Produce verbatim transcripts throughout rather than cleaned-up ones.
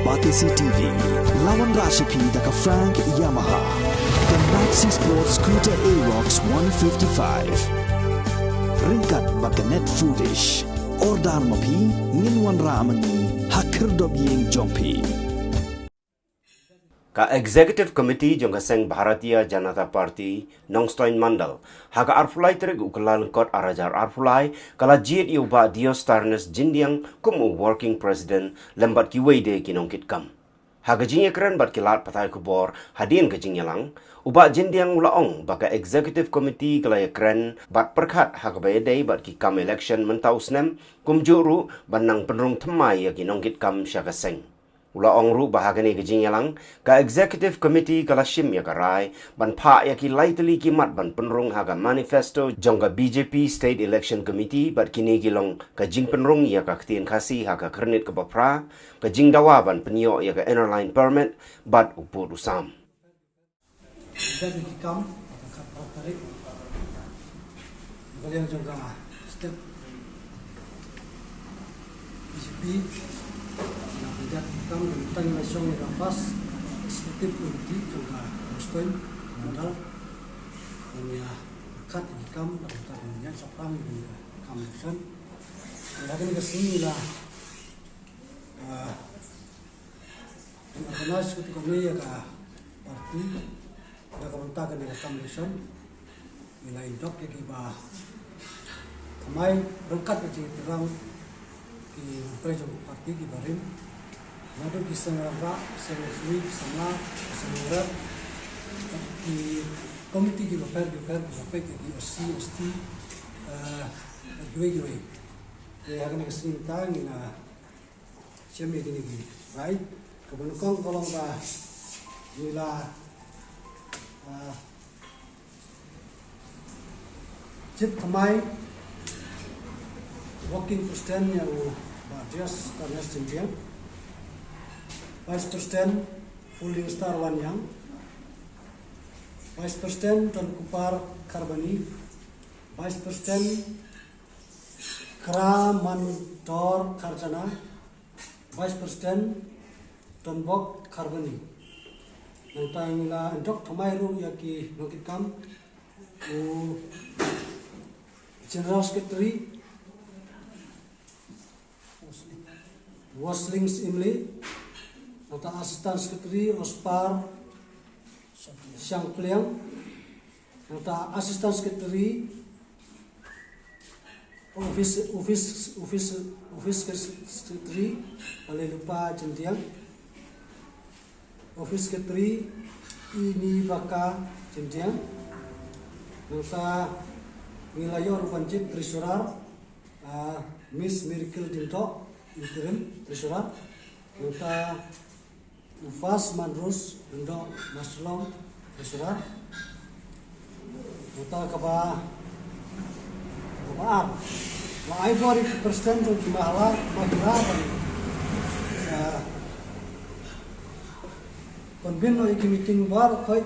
Batesi T V, la wanrah sha phi da ka Frank Yamaha, ka Maxi Sport Scooter Aerox one fifty-five. Ryngkat bad ka Net Foodish. Order ma phi, ngin wanrah ma ngi ha khyrdop ïing jong phi. Ka Executive Committee jong ka seng Bharatiya Janata Party, Nongstoiñ Mandal, ha ka arphew lai tarik u Kyllalyngkot arhajar arphew lai, ka la jied ïa u Bah Diostarnes Jingdiang kum u Working President lem bad kiwei de ki nongkitkam. Ha ka jingïakren bad ki lad pathai khubor hadien ka jingïalang, u Bah Jingdiang u la ong ba ka Executive Committee ka la ïakren bad pyrkhat ha kaba ïadei bad ki kam election mynta u snem, kumjuh ruh ban nang pynrung thymmai ïa ki nongkitkam sha ka seng. U la ong ruh ba ha kane ka jingïalang, ka Executive Committee ka la shim ïa ka rai ban phah ïa ki lai tylli ki mat ban pynrung ha ka manifesto jong ka B J P State Election Committee, bad kine ki long ka jingpynrung ïa ka ktien Khasi ha ka Khyrnit kaba phra, ka jingdawa ban pynïoh ïa ka Inner Line Permit bad u pud u sam. Dang ki kam, ka khatphra tarik. Ka liang jong ka step B J P, na pynjah ki kam, na tang na shong ïa ka first executive committee jong ka Nongstoiñ Mandal. Nang ïa khat ki kam, na pynjah ki kam, na pynjah ki kam election. Ïa kane ka sngi la, ah, Ngi organise katu kane ïa ka party, ïa ka bynta kane ka kam election. Ngi la ïa dok ïa kiba thymmai ryngkat ka jingtyrang ki nongtrei jong ka party kiba rim. Naduh ki seng rangbah, seng nongshun, ki samla, ki seng nongrep, ki komiti kiba pher kiba pher, kiba peit ïa ki S C, S T, eh, kiwei kiwei. Te ha kane ka sngi mynta ngi la shim ïa kine ki rai. Kaba nyngkong ka long ba ngi la, ah, jied thymmai Working President ïa u Bah Diostarnes Jingdiang. Vice President Fulldingstar Wanïang. Vice President Donkupar Kharbani. Vice President Kramandor Kharjana, Vice President Donbok Kharbani. Nangta ngi la ïa dok thymmai ruh ïa ki nongkitkam, u General Secretary Woslings Imli, nangta Assistant Secretary Ospar Shangpliang, nangta Assistant Secretary, Office, Office, Office, Office Secretary Palelupa Jingdiang, Office Secretary Inibaka Jingdiang, nangta ngi la ïoh ruh ban jied Treasurer, ah, Miss Miracle Diengdoh, Interim Treasurer, nangta u Fas Manrus Diengdoh Marshillong, Treasurer. Nangta kaba, kaba ar, la ai bor ïa ki president jong ki mahla, mahila ban, eh, convene noh ïa ki meeting baroh khoit.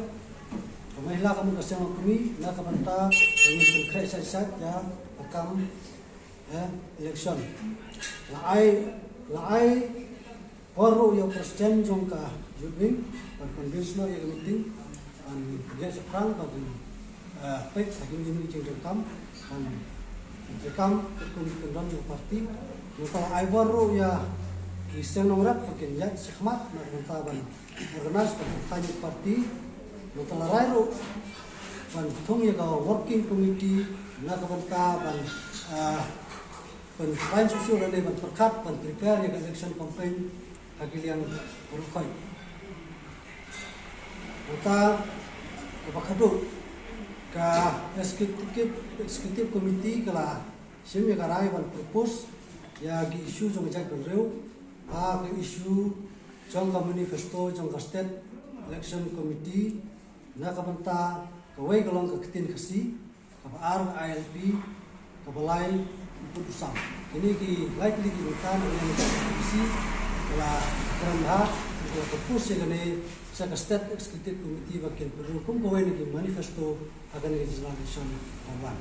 Ka mahila ka mut ka seng longkmie, na ka bynta ba ngin pynkhreh shait shait ïa ka kam eh, election. La ai, la ai bor ruh ïa u president jong ka youth wing ban convince noh ïa ka meeting ban ïa shaphrang ba kin, eh, peit ha kine ki jingdonkam ban treikam katkum ki kyndon jong ka party. Nangta la ai bor ruh ïa ki seng nongrep ba kin ïaid shakhmat na ka bynta ban organize ban pynkheiñ ïa ka party. Nangta la rai ruh ban thung ïa ka working committee na ka bynta ban, ah, ban pynkheiñ shuh shuh lane ban pyrkhat ban prepare ïa ka election campaign ha ki liang baroh khoit. Nangta kaba khatduh, ka executive, executive committee ka la shim ïa ka rai ban propose ïa ki issue jong ka jaitbynriew, ha ka issue jong ka manifesto jong ka State Election Committee, na ka bynta kawei ka long ka ktien Khasi, kaba ar ka I L P, kaba lai u pud u sam. Kine ki lai tylli ki bynta na ka Khasi, ka la kren ha, ka la propose ïa kane sha ka State Executive Committee ba kin pynrung kum kawei na ki manifesto ha kane ka general election ba wan.